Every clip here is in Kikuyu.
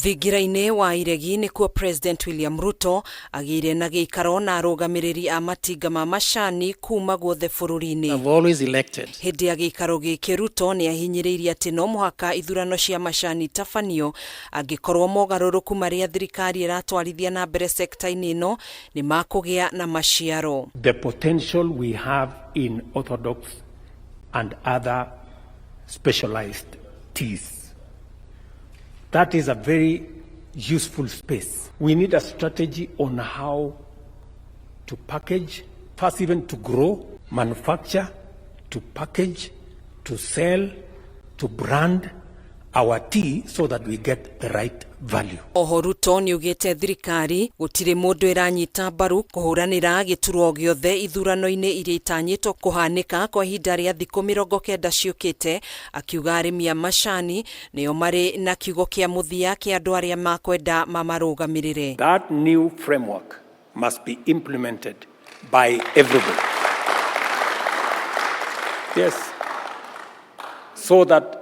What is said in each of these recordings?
Thingira-inĩ wa iregi nĩkuo President William Ruto agĩire na gĩikaro na arũgamĩrĩri a matinga ma macani kuma guothe bũrũri-inĩ. I've always elected. Hĩndĩ ya gĩikaro gĩkĩ Ruto nĩ ahinyĩrĩirie atĩ no mũhaka ithurano cia macani itabanio angĩkorwo mogarũrũku marĩa thirikari ĩratwarithia na mbere sekta-inĩ ĩno nĩ makũgĩa na maciaro. The potential we have in orthodox and other specialized teas. That is a very useful space. We need a strategy on how to package, first even to grow, manufacture, to package, to sell, to brand our tea so that we get the right value. Oho Ruto nĩaugĩte thirikari gũtirĩ mũndũ ĩranyita mbaru kũhũranĩra gĩturwa gĩothe ithurano-inĩ iria itanyĩtwo kũhanĩka kwa ihinda rĩa thikũ 90 ciũkĩte, akiuga arĩmi a macani nĩo marĩ na kiugo kĩa mũthia kĩa andũ arĩa makwenda mamarũgamĩrĩre. That new framework must be implemented by everybody. Yes. So that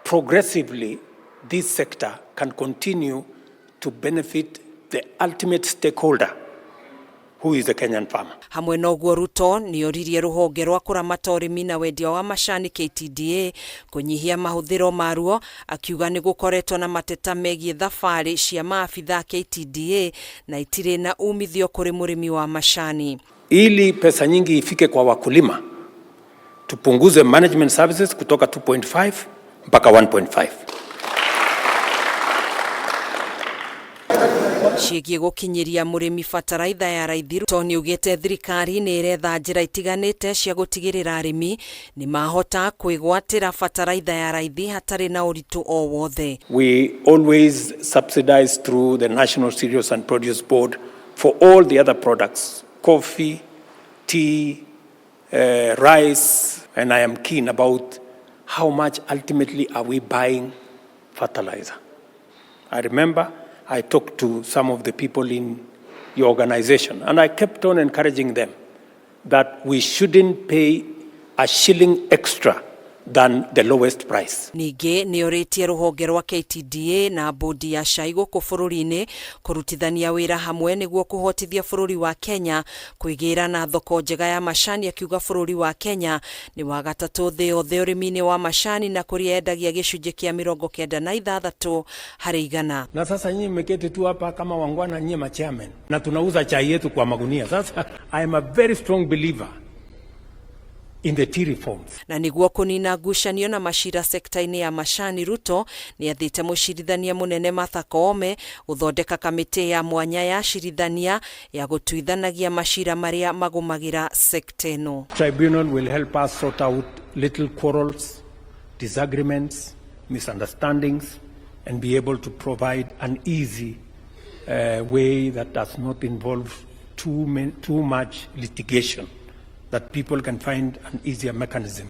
progressively this sector can continue to benefit the ultimate stakeholder, who is the Kenyan farmer. Hamwe na ũguo Ruto nĩoririe rũhonge rwa kũramata ũrĩmi na wendia wa macani KTDA kũnyihia mahũthĩro maruo, akiuga nĩ gũkoretwo na mateta megiĩ thabarĩ cia maabitha KTDA na itirĩ na umithio kũrĩ mũrĩmi wa macani. Ili pesa nyingi ifike kwa wakulima, tupunguze management services kutoka 2.5 mpaka 1.5. Ciĩgiĩ gũkinyĩria mũrĩmi bataraitha ya raithi, Ruto nĩaugĩte thirikari nĩ ĩretha njĩra itiganĩte cia gũtigĩrĩra arĩmi nĩ mahota kwĩgwatĩra bataraitha ya raithi hatarĩ na ũritũ o wothe. We always subsidize through the National Cereals and Produce Board for all the other products, coffee, tea, rice, and I am keen about how much ultimately are we buying fertilizer. I remember I talked to some of the people in your organization, and I kept on encouraging them that we shouldn't pay a shilling extra than the lowest price. Ningĩ nĩorĩtie rũhonge rwa KTDA na bodi ya cai gũkũ bũrũri-inĩ kũrutithania wĩra hamwe nĩguo kũhotithia bũrũri wa Kenya kwĩgĩra na thoko njega ya macani, akiuga bũrũri wa Kenya nĩ wa gatatũ thĩ yothe ũrĩmi-inĩ wa macani na kũrĩa endagia gĩcunjĩ kĩa 96%. Na sasa nyinyi mmeketi tu hapa kama wangwana, nyinyi machairman, na tunauza chai yetu kwa magunia. Sasa I am a very strong believer in the tea reforms. Na nĩguo kũnina ngucanio na macira sekta-inĩ ya macani, Ruto nĩathĩte mũcirithania mũnene Martha Koome gũthondeka kamĩtĩ ya mwanya ya acirithania ya gũtuithanagia macira marĩa magũmagĩra sekta ĩno. Tribunal will help us sort out little quarrels, disagreements, misunderstandings, and be able to provide an easy way that does not involve too much litigation, that people can find an easier mechanism.